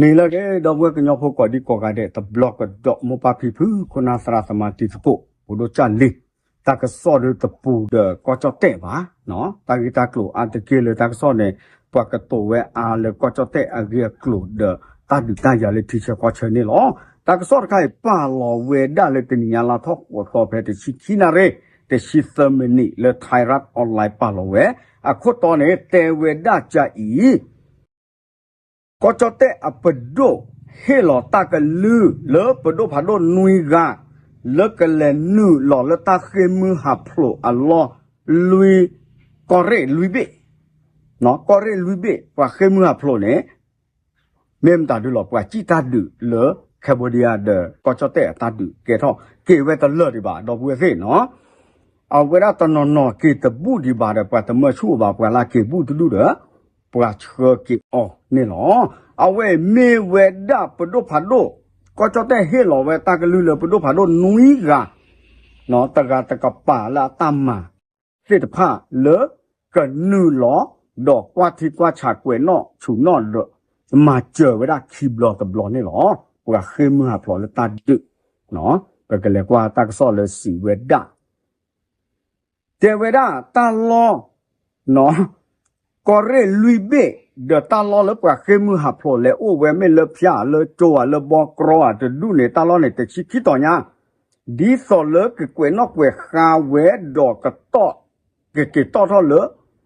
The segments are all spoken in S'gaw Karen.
နံၤလၢအဂ့ၤ ဒီပုၢ်ဝဲၢ်ကညီဖိကိးဒံကိးဂၤဒဲး တဘျီကဒီး မိၢ်ပၢ်ဖံဖု ခိၣ်နၢ်သရၣ်သမါတံၤသကိး ဖိဒိၣ်ကၢ်လံၤ, တၢ်ကစီၣ်ဒုးတပူၤဒီးကီၢ်ကၠီၣ်တဲၣ်ဘၣ်, တၢ်ဂ့ၢ်တၢ်ကျိၤအါတက့ၢ်လၢတၢ်ကစီၣ်န့ၣ် ပှၤကတိၤဝဲအါလၢကီၢ်ကၠီၣ်တဲၣ်အဂ့ၢ်အကျိၤဒီး တၢ်ဒုးတၢ်ယၤလၢထံဆၢကီၢ်ဆၢန့ၣ်လီၤ. တၢ်ကစီၣ်တခါအံၤ ပာ်လီၤဝဲဒၣ်လၢတနံၤညါလါထီၣ်ဃိးသီဖဲတဆံခံနၣ်ရံၣ် တဆံသၢမံးနံး လၢ Thairath Online ပာ်လီၤဝဲ, အခိၣ်တီန့ၣ် တဲဝဲဒၣ်ကၢအံၤ ကီၢ်ကၠီၣ်တဲၣ်အပဒိၣ် ဟ့ၣ်လီၤတၢ်ကလုၢ်လၢပဒိၣ်ဖးဒိၣ်နွံဂၤ လၢကလဲၤနုာ်လီၤလၢတၢ်ဃ့ၢ်မုၢ်ဟးဖျိးအလီၢ် လွံၢ် ကီၢ်ရ့ၣ်လွံၢ်ဘ့ၣ်, ကီၢ်ရ့ၣ်လွံၢ်ဘ့ၣ် ပှၤဃ့ၢ်မုၢ်ဟးဖျိးန့ၣ် မ့ၢ်မတၤဒုလီၤ ပှၤစံၣ်တၢ်ဒုးလၢ Cambodia ဒီးကီၢ်ကၠီၣ်တဲၣ်အတၢ်ဒုးကဲထီၣ် က့ၤဝဲတလၢာ်ဒံးဘၣ် ဒီပုၢ်ဝဲၢ်သ့ၣ်နီၤ, အဝဲဒၣ်တနီၤနီၤက့ၤတဘူၣ်ဒံးဘၣ်ဒီး ပှၤတမၢဆူၣ်အိၣ်ဘၣ် ပှၤလၢက့ၤဘူၣ်တဒူၣ်ဒီး ပှၤဆှၢက့ၤအီၤန့ၣ်လီၤ. အဝဲအံၤမ့ၢ်ဝဲဒၣ်ပဒိၣ်ဖးဒိၣ်, ကီၢ်ကၠီၣ်တဲၣ်ဟ့ၣ်လီၤဝဲတၢ်ကလုၢ်လၢပဒိၣ်ဖးဒိၣ်နွံဂၤ တဂၤတကပၤလၢအတၢ်မၤ သ့ၣ်တဖၣ်လၢကနုာ်လီၤ ဒီးကွၢ်ထံကွၢ်ဆးကွဲးနီၣ်ဆူၣ်နီၣ်ဒီး မၤစၢၤဝဲဒၣ်ခံဘျီတဘျီန့ၣ်လီၤ. ပှၤဃ့ၢ်မုၢ်ဟးဖျိးလၢတၢ်ဒုး, ပကလဲၤကွၢ်တၢ်ကစီၣ်လၢစံးဝဲဒၣ် တဲဝဲဒၣ်တၢ်လီၢ် ကီၢ်ရ့ၣ်လွံၢ်ဘ့ၣ် ဒီးတၢ်လီၢ်လၢပှၤဃ့ၢ်မုၢ်ဟးဖျိးလဲၤအိၣ်ဝဲမ့ၢ်လၢဖၠါလၢကၠိဧါလၢဘီကြီဧါတဒူၣ်န့ၣ် တၢ်လီၢ်န့ၣ် တဆံခံတီၤညါ ဒ်သိးလၢကကွဲးနီၣ်ကွဲးဃါဝဲဒီးကတီၢ် ကက့ၤတီၢ်ထီၣ်လၢ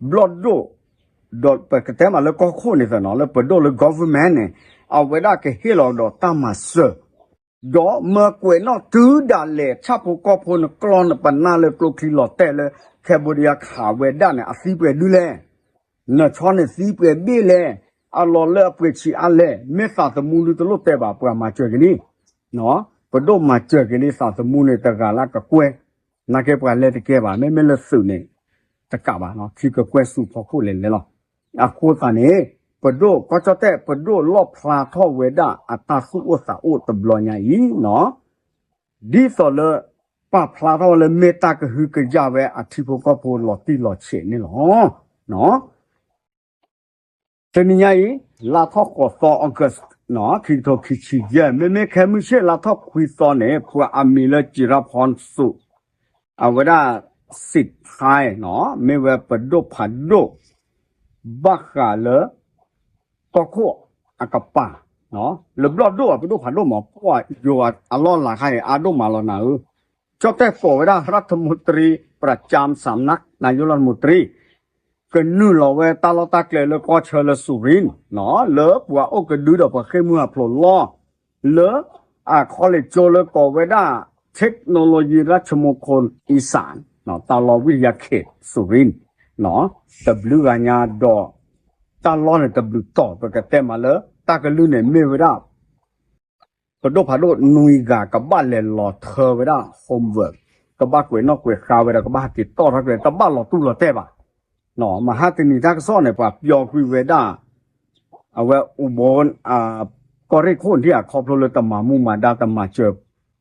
ဘျီၣ်ဒိၣ် ဒီးပကတဲမးလၢကီၢ်ခိၣ်န့ၣ်သနီၤ လၢပဒိၣ်လၢ government န့ၣ် အဝဲဒၣ်ကဟ့ၣ်လီၤဒီးတၢ်မၤစၢၤ ဒီးမၢကွဲးနီၣ်တုၤဒၣ်လဲာ် ဆၣ်ဖိကီၢ်ဖိနကျီၢ်နပနၢ်လၢကျိချံလီၤတဲာ်လၢ Cambodia ခးဝဲဒၣ်န့ၣ် အသံပှဲၤဒုလဲၣ်, နဆီန့ၣ်သံပှဲၤဘ့ၣ်လဲၣ်, အလီၤလၢအပှ့ၤဆံးအါလဲၣ်, မ့ၢ်သးသမူလံတလိၣ်တဲဘၣ် ပှၤမၤစၢၤက့ၤလံ, ပဒိၣ်မၤစၢၤက့ၤလံ သးသမူန့ၣ် တဂၤလၢကကွဲ နာ်က့ပှၤလဲၤတကဲဘၣ် မ့မ့ၢ်လၢသုးန့ၣ် တကးဘၣ် ခံကကွဲၢ်ဆူဖီခိၣ်လဲၤလဲၤလီၤ. အဃိသတးန့ၣ် ပဒိၣ်ကီၢ်ကၠီၣ်တဲၣ် ပဒိၣ်လီၣ်ဖျါထီၣ်ဝဲဒၣ်အတၢ်သူၣ်အိၣ်သးအိၣ်တဘျီညါအံၤနီၤ ဒ်သိးလၢ ပာ်ဖျါထီၣ်ဝဲလၢမ့ၢ်တၢ်ကဟုကယာ်ဝဲအထံဖိကီၢ်ဖိလီၤတံၢ်လီၤဆဲးန့ၣ်လီၤ. တနံၤညါအံၤ လါထီၣ်ဃိးသီ August ခံကထိခံဆံယဲၢ် မ့မ့ၢ်ခဲမုၢ်ဆ့ၣ်လါထီၣ်ခွံသီန့ၣ် ပှၤအမံၤလၢ စံးရၣ်ဖီၣ်စူး အဝဲဒၣ် စံးဖါနီၤ မ့ၢ်ဝဲပဒိၣ်ဖးဒိၣ် ဘၣ်ဃးလၢ ကီၢ်ခိၣ်အကပၤ လၢဘျီၣ်ဒိၣ်အပဒိၣ်ဖးဒိၣ်မး ပှၤယိၤအလီၢ်လၤခါအံၤ အါဒိၣ်မးလီၤနၤဧၢ, ကၠီၣ်တဲၣ်ကိးဝဲဒၣ် ရၢထမူတရံ ပြၣ်ကၠၢမ်းစၣ်နၢ် နၢ်ယိလၢထမူတရံ ကနုာ်လီၤဝဲတၢ်လီၢ်တၢ်ကျဲလၢကီၢ်ဆၢလၢ Surin နီၤ လၢပှၤအိၣ်ကဒုဒီးပှၤဃ့ၢ်မုၢ်ဟးဖျိးလီၢ် လၢအခီလ့ၣ်ကၠိလၢကိးဝဲဒၣ် ထ့းနိလီယံၤ ရၢထမူခိၣ် အံစၣ် တၢ်လီၢ်ဝံၣ်တယၤခ့း Surin နီၤ တဘျုးဂၤညါဒီး တၢ်လီၢ်န့ၣ်တဘျုးတီၤ ပကတဲမးလၢ တၢ်ကလုၢ်န့ၣ်မ့ၢ်ဝဲဒၣ် ပဒိၣ်ဖးဒိၣ်နွံဂၤ ကဘၣ်လဲၤလီၤထၢဝဲဒၣ် homework ကဘၣ်ကွဲးနီၣ်ကွဲးဃါဝဲဒီး ကဘၣ်ဟဲက့ၤတီၢ်ထီၣ်ကွံာ် တဘၣ်လီၤတူၢ်လီၤတဲာ်ဘၣ်. မဟါတနံၤတၢ်ကစီၣ်န့ၣ် ပှၤပျီကွံာ်ဝဲဒၣ် အဝဲ အူဘိ ကီၢ်ရ့ၣ်ခိၣ်ထံၣ်အခီဖျိလၢတမၤမူမၤဒါတမၤစၢၤ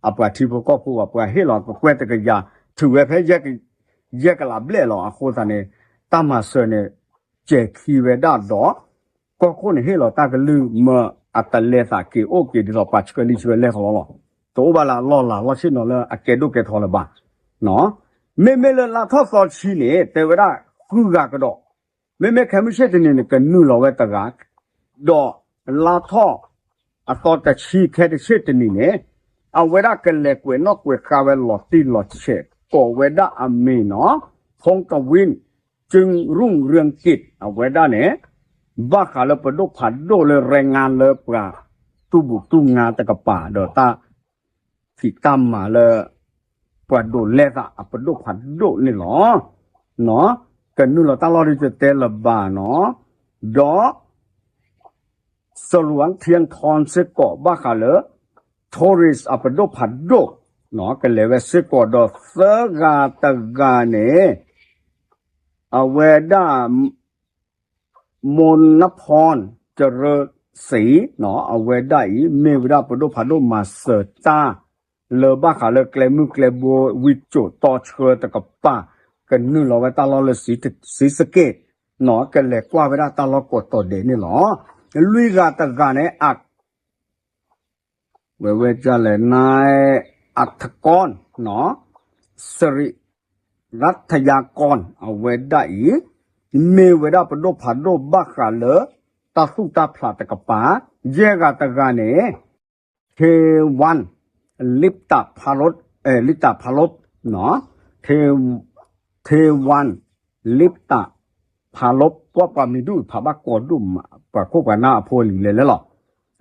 အပှၤထံဖိကီၢ်ဖိဘၣ် ပှၤဟ့ၣ်လီၤကကွဲၢ်တကယၤ ထုးဝဲဖဲ ယဲၢ်ကလးဘျဲၣ်လီၤ. အဃိသတးန့ၣ် တၢ်မၤစၢၤန့ၣ် စဲၤခံဝဲဒၣ်ဒီး ကီၢ်ခိၣ်န့ၣ်ဟ့ၣ်လီၤတၢ်ကလုၢ်မၢအတလဲသးက့ၤအိၣ်က့ၤဒ်သိးပှၤဆှၢလံဆှၢလဲၢ်ဃီလီၤ. တအိၣ်ဘၣ်လၢအလီၢ်လၤလီၢ်ဆ့ၣ်နီၤလၢအကဲဒိၣ်ကဲထီလၢၤဘၣ်. မ့မ့ၢ်လၢလါထီၣ်သီဆံန့ၣ် တဲဝဲဒၣ်ဃုဂၤကဒီး, မ့မ့ၢ်ခဲမုၢ်ဆ့ၣ်တနံၤန့ၣ် ကနုာ်လီၤဝဲတဂၤ, ဒီးလါထီၣ်အသီတဆံခဲတဆ့ၣ်တနံၤန့ၣ် အဝဲဒၣ်ကလဲၤကွဲးနီၣ်ကွဲးဃါဝဲလီၤတံၢ်လီၤဆဲး ကိးဝဲဒၣ်အမံၤနီၤ ဖူကဝံၣ် ကၠိရုၢ်ရၢၢ်က့း အဝဲဒၣ်န့ၣ် ဘၣ်ဃးလၢပဒိၣ်ဖးဒိၣ်လၢ ရဲငါ လၢပှၤတူၢ်ဘူးတူၢ်ငါတကပၤ ဒီးတၢ်ဖံးတၢ်မၤလၢ ပှၤဒိးလဲသးအပဒိၣ်ဖးဒိၣ်န့ၣ်လီၤ. ကနုာ်လီၤတၢ်လီၢ်ဒ်တတဲလၢၤဘၣ်နီၤ, ဒီး စရူၣ်ထံထီၣ်စ့ၢ်ကီး ဘၣ်ဃးလၢ tourist အပဒိၣ်ဖးဒိၣ် ကလဲၤဝဲစ့ၢ်ကီးဒီးသၢဂၤတဂၤန့ၣ် အဝဲဒၣ် မိၢ်နဖီၣ် ကရၢစံ အဝဲဒၣ်အံၤ မ့ၢ်ဝဲဒၣ်ပဒိၣ်ဖးဒိၣ်မၤစၢၤတၢ် လၢဘၣ်ဃးလၢကျဲမုၢ်ကျဲဘိ ဝံစိာ်တီဆှၢတကပၤ ကနုာ်လီၤဝဲတၢ်လီၢ်လၢ စံစက့း ကလဲၤကွၢ်ဝဲဒၣ်တၢ်လီၢ်ကိးတီၤဒဲးန့ၣ်လီၤ. လွံၢ်ဂၤတဂၤန့ၣ် အ ဝဲဝဲဒ်လဲၣ် န အထကီၢ် စရံး ရတ်ၣ်ယၤကီၢ် အဝဲဒၣ်အံၤ မ့ၢ်ဝဲဒၣ်ပဒိၣ်ဖးဒိၣ်ဘၣ်ဃးလၢ တၢ်သူၣ်တၢ်ဖျးတကပၤ, ယဲၢ်ဂၤတဂၤန့ၣ် ထေးဝၣ် လံၣ်တၣ်ဖးရိး လံၣ်တၣ်ဖးရိး ထေးဝၣ် လံၣ်တၣ်ဖးရိး ပှၤပှၤမံၤဒူၣ်ဖးဘၣ်ကီဒိၣ်မး ပှၤခိၣ်ပှၤနၢ်အဖိအလံၤလဲၤလဲၣ်လီၤ.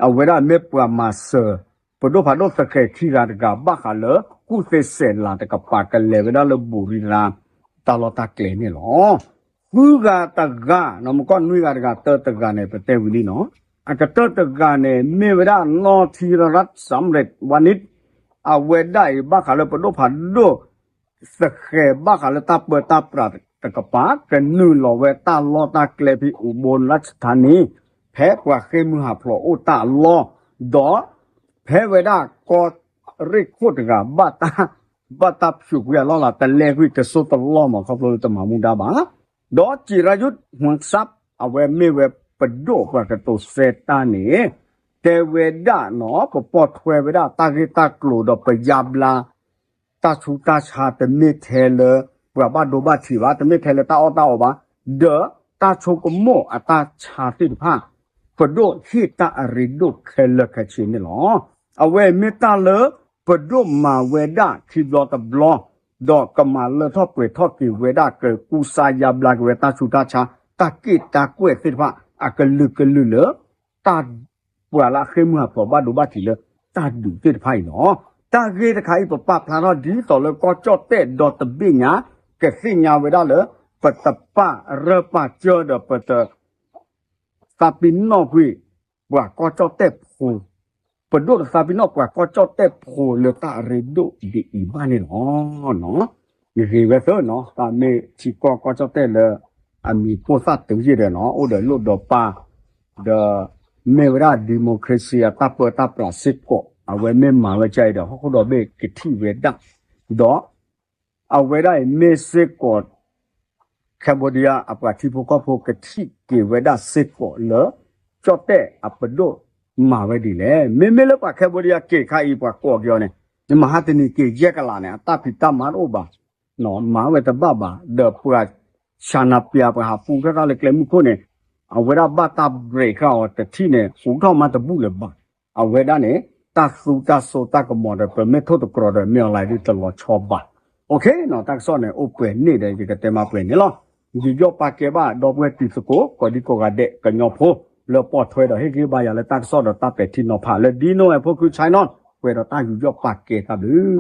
အဝဲဒၣ်မ့ၢ်ပှၤမၤစၢၤ ပဒိၣ်ဖးဒိၣ်သဃဲၤခံဂၤတဂၤ ဘၣ်ဃးလၢ ကူၣ်သ့စဲးလၤတကပၤ ကလဲၤဝဲဒၣ်လၢဘူးရံရါ တၢ်လီၢ်တၢ်ကျဲန့ၣ်လီၤ. ဃုဂၤတဂၤ နမ့ၢ်ကွၢ်နွံဂၤတဂၤ တၢတဂၤန့ၣ် ပတဲဝံၤလံနီၤ, အကတၢၢ်တဂၤန့ၣ် မ့ၢ်ဝဲဒၣ် နီၢ်ထံရၢၣ် စၣ်ရ့း ဝါနံၣ်, အဝဲဒၣ်အံၤ ဘၣ်ဃးလၢပဒိၣ်ဖးဒိၣ် သဃဲၤဘၣ်ဃးလၢတၢ်ပၢတၢ်ပြးတကပၤ ကနုာ်လီၤဝဲတၢ်လီၢ်တၢ်ကျဲဖဲ အူဘိရၢ်ၡထါနံ ဖဲပှၤဃ့ၢ်မုၢ်ဟးဖျိးအိၣ်တၢ်အလီၢ်, ဒီးဖဲဝဲဒၣ်ကီၢ်ရ့ၣ်ခိၣ်တဂၤ ဘၣ်တၢ်ဖၠူးကွံာ်အလီၢ်လၢ တလဲကွံာ်တစိၢ်တလီၢ်မး ခီဖျိလၢတမၤမူဒါဘၣ်. ဒီးစံးရၣ်ယူး ဟူစၣ် အဝဲမ့ၢ်ဝဲပဒိၣ်ပှၤကတိၤစဲတၢ်န့ၣ် တဲဝဲဒၣ်နီၤ ပပိာ်ထွဲဝဲဒၣ်တၢ်ဂ့ၢ်တၢ်ကျိၤဒီးပယါဘျါ တၢ်ဆူးတၢ်ဆါ တမ့ၢ်ထဲလၢ ပှၤဘၣ်ဒိဘၣ်ထံးဘၣ်, တမ့ၢ်ထဲလၢတၢ်အီၣ်တၢ်အီဘၣ်, ဒီးတၢ်ဆိကမိၣ်အတၢ်ဆါသ့ၣ်တဖၣ် ပဒိၣ်ဟ့ၣ်တၢ်အရ့ဒိၣ်ခဲလၢာ်ခဲဆ့န့ၣ်လီၤ. အဝဲမ့ၢ်တၢ်လၢ ပဒိၣ်မၤဝဲဒၣ်ခံဘျီတဘျီ, ဒီးကမၤလၢထီၣ်ပှဲၤထီၣ်က့ၤဝဲဒၣ် ကကူစါယါဘျါက့ၤဝဲတၢ်ဆူးတၢ်ဆါ တၢ်က့ၣ်တၢ်ကွဲၢ်သ့ၣ်တဖၣ် အကလုာ်ကလုာ်လၢ တၢ် ပှၤလၢအဃ့ၢ်မုၢ်ဟးဖျိးဘၣ်ဒိဘၣ်ထံးလၢ တၢ်ဒုးသ့ၣ်တဖၣ်အံၤလီၤ. တၢ်ဂ့ၢ်တခါအံၤ ပပာ်ဖျါထီၣ်ဒ်သိးလၢကီၢ်ကၠီၣ်တဲၣ်ဒီတဘ့ၣ်ညါ ကသ့ၣ်ညါဝဲဒၣ်လၢ ပတပာ်ရၢပာ်စၢၤဒီးပတ သးပ့ၤနီၣ်ကွံာ် ပှၤကီၢ်ကၠီၣ်တဲၣ်ဖိ, ပဒိၣ်တသးပ့ၤနီၣ်ပှၤကီၢ်ကၠီၣ်တဲၣ်ဖိလၢတၢ်အရ့ဒိၣ်ဒ်အံၤဘၣ်န့ၣ်လီၤ. ဂ့ၤဝဲသၢနီၤ တၢ်မ့ၢ်ထံကီၢ်ကီၢ်ကၠီၣ်တဲၣ်လၢ အမံၤပိၢ်သၣ်တုၤယဲၢ်ဒီးနီၤ အိၣ်ဒီးလိၣ်ဒီးပၢ် ဒီးမ့ၢ်ဝဲဒၣ် democracy အတၢ်ပၢတၢ်ပြးစ့ၢ်ကီး အဝဲမ့ၢ်မၤဝဲဒ်အံၤဒီး ဟီၣ်ခိၣ်ဒီဘ့ၣ်ကထံၣ်ဝဲဒၣ် ဒီး အဝဲဒၣ်အံၤမ့ၢ်စ့ၢ်ကီး Cambodia အပှၤထံဖိကီၢ်ဖိကထံၣ်က့ၤဝဲဒၣ်စ့ၢ်ကီးလၢ ကၠီၣ်တဲၣ်အပဒိၣ်မၤဝဲဒ်လဲၣ်. မ့မ့ၢ်လၢပှၤ Cambodia က့ၤခါအံၤ ပှၤကိးက့ၤအီၤန့ၣ် နမၤဟါတနံၤက့ၤယဲၢ်ကလးန့ၣ် အတၢ်ဖံးတၢ်မၤတအိၣ်ဘၣ်, မၤဝဲတဘၣ်ဘၣ် ဒီးပှၤ ဆန္ဒပြ ပှၤဟးပူထီၣ်တၢ်လၢကျဲမုၢ်ခိၣ်န့ၣ် အဝဲဒၣ်ဘၣ်တၢ် break ဃာ်အီၤတထံၣ်န့ၣ် ဟူထီၣ်မးတဘူၣ်လၢၤဘၣ်. အဝဲဒၣ်န့ၣ် တၢ်သူတၢ်စိတၢ်ကမီၤဒီး ပမ့ၢ်ထိၣ်သတြီၤဒီး မ့ၢ်အီၤလၢဒ်တလီၤဆီဘၣ်. အိၣ်ခ့နီၤ တၢ်ကစီၣ်န့ၣ် အိၣ်ပှဲၤန့ၣ်ဒီး ယကတဲမးပှဲၤန့ၣ်လီၤ. ယူးယီၣ်ပာ်ကဲဘၣ် ဒီပုၢ်ဝဲၢ်တံၤသကိး ကိးဒံကိးဂၤဒဲး ကညီဖိ လၢပိာ်ထွဲဒီးဟ့ၣ်ဂံၢ်ဘါယၤလၢတၢ်ကစီၣ်ဒီးတၢ်ပဲာ်ထံနီၤဖး လၢ Dino Apokhu Channel ပှဲၤဒီးတၢ်ယူးယီၣ်ပာ်ကဲတၢ်ဘျုး